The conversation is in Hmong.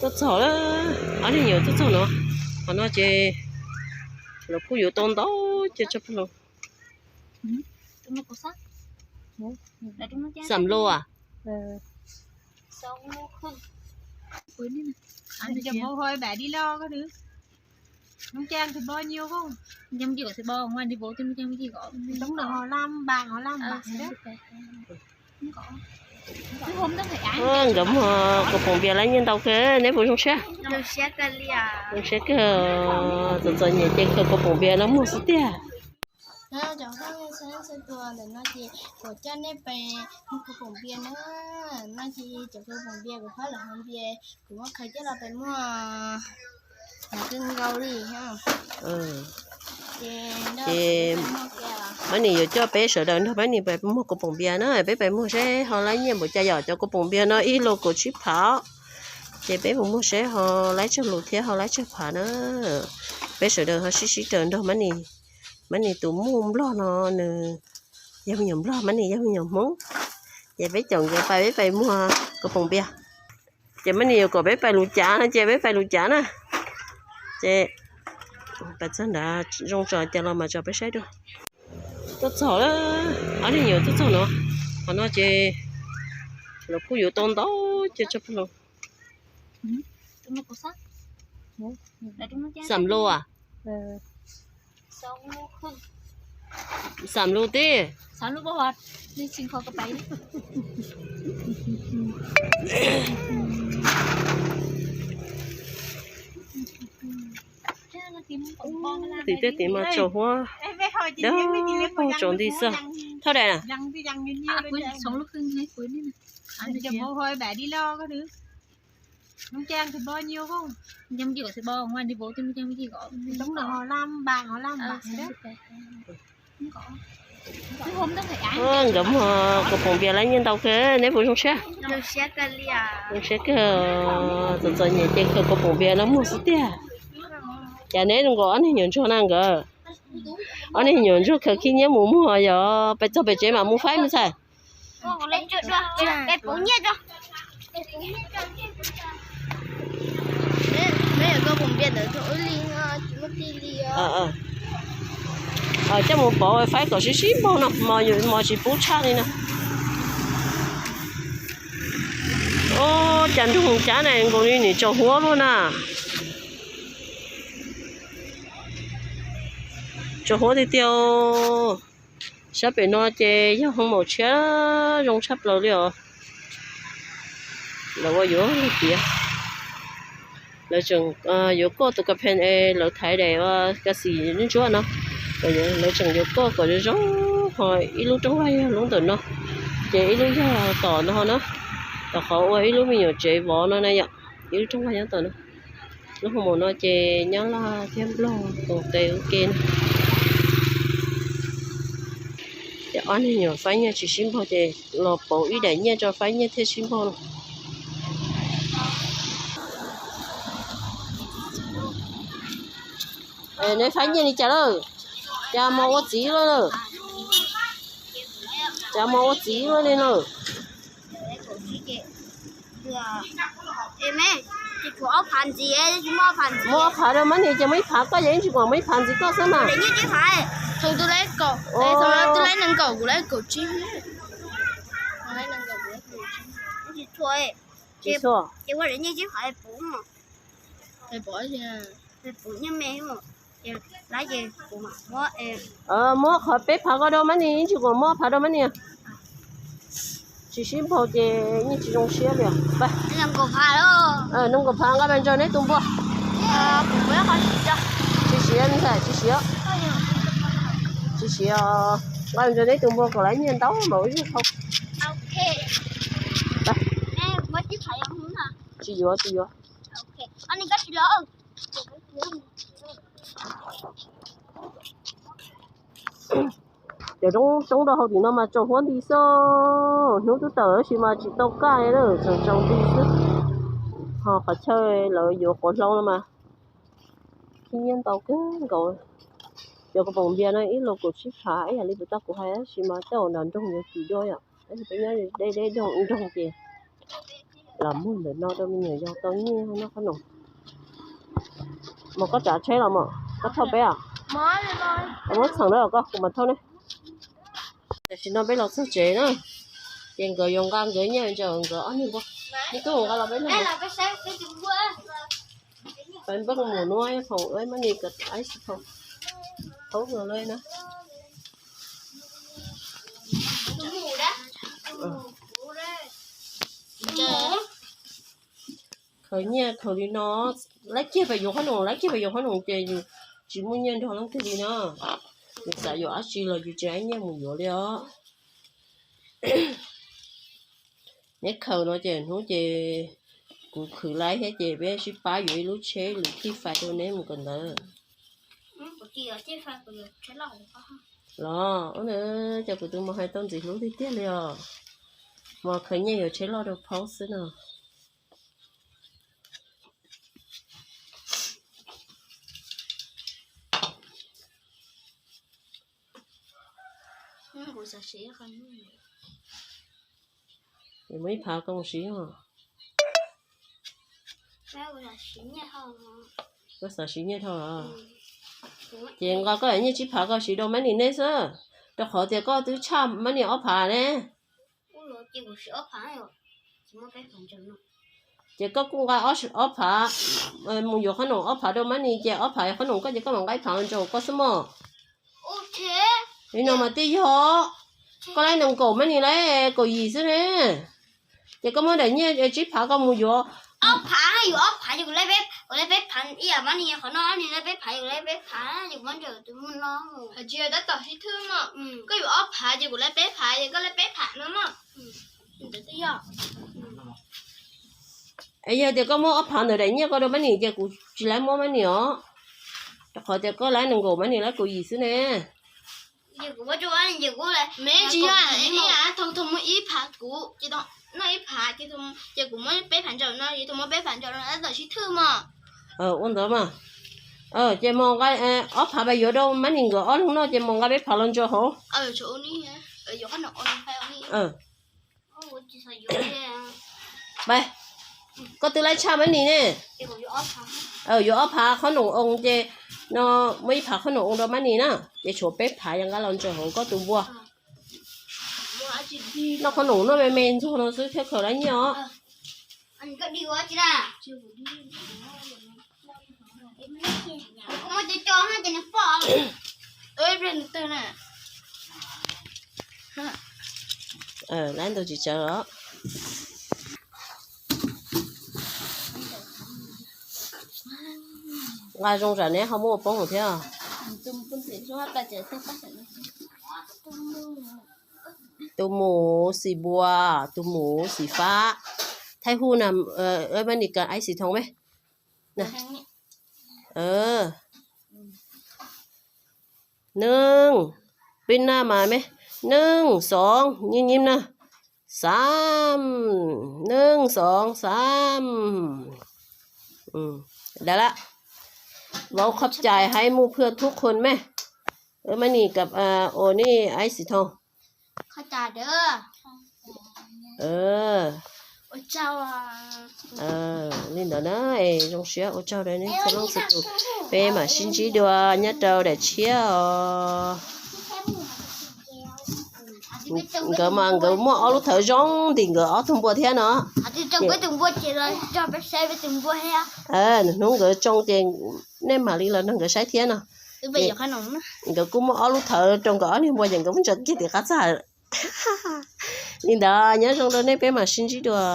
Tuaj txog lawm, ob niag nyuam tuaj txog no. Qhov no ces lawv kuj yuav tau ntau cov tshaj plaws. Xam lua à? Nkawd muag kua poom npias lab nyiaj ntau kawg, neb puas zoo siab? Zoo siab kawg, txom txom nyem ces khaws kua poom npias no muag xwb tiag. Cov phooj ywg sawv daws, ntawm no ces kuv coj nej pem muag kua poom npias na. No ces cov kua poom npias kuv pab los hov npias, kuv muab khaws coj los pem muag, hnav kawg nkaus li. Ces mab nis yuav coj peb sawv daws nrog mab nis pem muag kua poom npias na, peb pem muag seb ho lab nyiaj npaum cas yom. Cov kua poom npias no ib lus kaum tsib phav, ces peb mus muag seb ho laib tsawg lus thiab ho laib tsawg phav na. Peb sawv daws ho sib sib raws nrog mab nis, mab nis tus muaj nplog no nws yog me nyuam nplog, mab nis yog me nyuam hmoob, ces peb caum nkawd pais, peb pais muag kua poom npias. Ces mab nis yuav kom peb pais lub cav no ces peb pais lub cav na. Ces pais txog nrad zoo tso cas los mas tso peb saib dua. Tuaj txog lawm, ob niag nyuam tuaj txog no. Qhov no ces lawv kuj yuav tau ntau cov tshaj plaws. Xam lua à? Xam lua tib. Tim tej tim mas tsaus huab, dawb paug tsaus nti xwb. Thawj daim na. Nkawd muag kua poom npias lab nyiaj ntau kawg, neb puas zoo siab? Zoo siab kawg, txom txom nyem ces khaws kua poom npias no muag xwb tiag. Cas neb zoo nkaus ob niag nyuam ntsuag na nkawd? Ob niag nyuam ntsuag khaws khib nyiab mus muag, yog pais txog pem tsev mam mus faib me ntxhais. Coj mus pov faib kom sib sib npaug no, mos tsis pub tshaj li no. Ua cas nroog cab na nkaus li nim tsaus huab luaj na. Tsaus huab tiag tiag. Sab pem no ces yog hoo maum tshiab zoo tshaj plaws li os. Lawv ua yuav tiav, lawv tseem yuav koj tus kas phees es lawv thaiv daim ua kas xim ntsuab no. Lawv tseem yuav koj kom zoo zoo, ho ib lub rooj vag yog lub ntawm no, ces ib lub yog tom no na. Tom qhov ua ib lub me nyuam tsev vov no na yom, ib lub rooj vag nyob tom no. Lub hoo maum no ces nyab laj thiab nplog tus qe ua ke na. Ces ob niag nyuam faib nyiaj tsis sib npaug ces los pauv ib daim nyiaj tso faib nyiaj thiaj sib npaug no. Neb faib nyiaj li cas lawm? Cas mos ua txiv lawm? Cas mos ua txiv lawm li lawm? Muab ob phav rau mab nis ces muab ib phav koj, yog ib ntsis kuam muab ib phav ntxiv koj xwb mas. Tsis txhua. Muab qhov peb phav ko rau mab nis, ib ntsis kuam muab ob phav rau mab nis. Tsis sib npaug ces yeej tsis zoo siab li. Nees nkaum phav nqa mus nrog neb tus npua. Tsis siav, tsis siav, tsis siav, nqa mus nrog neb tus npua kom lawv nyiaj ntau mas ua zog hau. Tsis yuav, tsis yuav. Cov roob rau hauv tim no mas tsaus huab nti xwb, hnub twb tawm tab sis mas tsis tau kaj li, tseem tsaus nti xwb. Ho qhov chaw lawv yuav quav hlau no mas khib nyiab ntau kawg nkaus. Cov kua poom npias no ib lus kaum tsib phav ib yam li puas tau kuv hais, tab sis mas tej zaum nram nroog yuav kim dua yom, tab sis peb nyob deb deb nroog ces Los muag ntawm no rau me nyuam yaus tau nyiaj noj qhob noom. Mas koj tsav tsheb los mas koj thauj peb os? Muab txheem na koj, kuv mam thauj ne. Tam sim no peb los txog tsev na, ces nkawd yuav nqa nkawd nyiaj ntsaws nkawd ob niag npua. Ib tug nqa los peb noj. Peb npaj mus nuav khoom ua mab ni kawm ais thaum thaub no le na. Khaws nyiaj khaws li no, laib kiag pes yuav qhob noom, laib kiag pes yuav qhob noom ces yus tsis muaj nyiaj nrog leej twg li no. Yus xav yuav dab tsi los yus tsis laib nyiaj mus yuav li os. Neb khaws no ces hnub ces kuv khwv laib thiab ces peb sib pab yuav ib lub tsheb lwm thij fais rau neb mus kawm ntawv. Los ua cas kuv tus mos hais tau ntxim hlub tiag tiag li os. Mos khaws nyiaj yuav tsheb loj rau phaub xwb no. Muab ib phav koj mus siv os. Koj xav siv nyiaj dhau los? Ces nqa koj daim nyiaj tsib phav koj siv rau mab ni neb xwb, rau qhov tias koj twb tshaj mab ni ob phav ne. Ces koj kuj nqa ob phav mus yuav qhob noom ob phav rau mab ni ces ob phav yuav qhob noom koj ces koj mam nqa ib phav los ntsaum koj xwb mog. Li no mas twb yog koj laib nees nkaum mab ni laib kaum yim xwb ne. Ces koj muab daim nyiaj tsib phav koj mus yuav. Ob phav, yus ob phav ces kuv laib peb phav ib yam mab ni qhov no, ni laib peb phav ces kuv laib peb phav ces kuv muab ntsaum tus muag no. Tsis yog tab tom sib thwb mog, koj yuav ob phav ces kuv laib peb phav ces koj laib peb phav no mog. Es yog tias koj muab ob phav ntawm daim nyiaj koj rau mab ni ces kuv tsis laib muab mab ni os, rau qhov tias koj laib nees nkaum mab ni laib kaum yim xwb ne. Me tsis yog, thoo thoo muab ib phav kuv, noj ib phav ces kuv muab peb phav ntsaum no, ces thoo muab peb phav ntsaum no tab tom sib thwb mog. Ua ntawd mas. Ces mus nqa ob phav pais yuav rau mab ni nkawd ob leeg noj ces mus nqa peb phav los ntsaum hauv. Koj twb laib tshaj mab ni ne. Yuav ob phav qhob noom oo ces no muab ib phav qhob noom oo rau mab ni na, ces tshuav peb phav yog nqa los ntsaum hauv koj tus npua. Noj qhob noom noj me me ntxuag no xwb thiaj khaws laib nyiaj os. Laib ntau tsis tsawg os. Nqa zoo zam neb ho muaj ua poob thiab. Tus mus xim npua, tus mus xim fab. Thaij hu na, mab ni kawm ais xim thoo me. Neej, peb naj mas me, neej xoov nyib nyib na, xaam, neej xoov xaam. Dawb lawm, vauv qhov cais hais mus phwj thub qhuas me, mab ni kawm ua nej ais xim thoo. Li ntawd na, zoo siab ua tsaug rau nej txhua leej txhua tus, peb mam sib ntsib dua nyob rau daim tshiab os. Nkawd mas nkawd muaj ob lub thawv zoo ntim nkawd ob tug npua thiab no. Hnub nkawd tsoo ces nej mam li los nrog nkawd saib thiab no. Nkawd kuj muaj ob lub thawv rau nkawd ob niag npua ces nkawd muab ntsaws kiag tim qab txaj. Li ntawd nyob zoo rau nej, peb mam sib ntsib dua.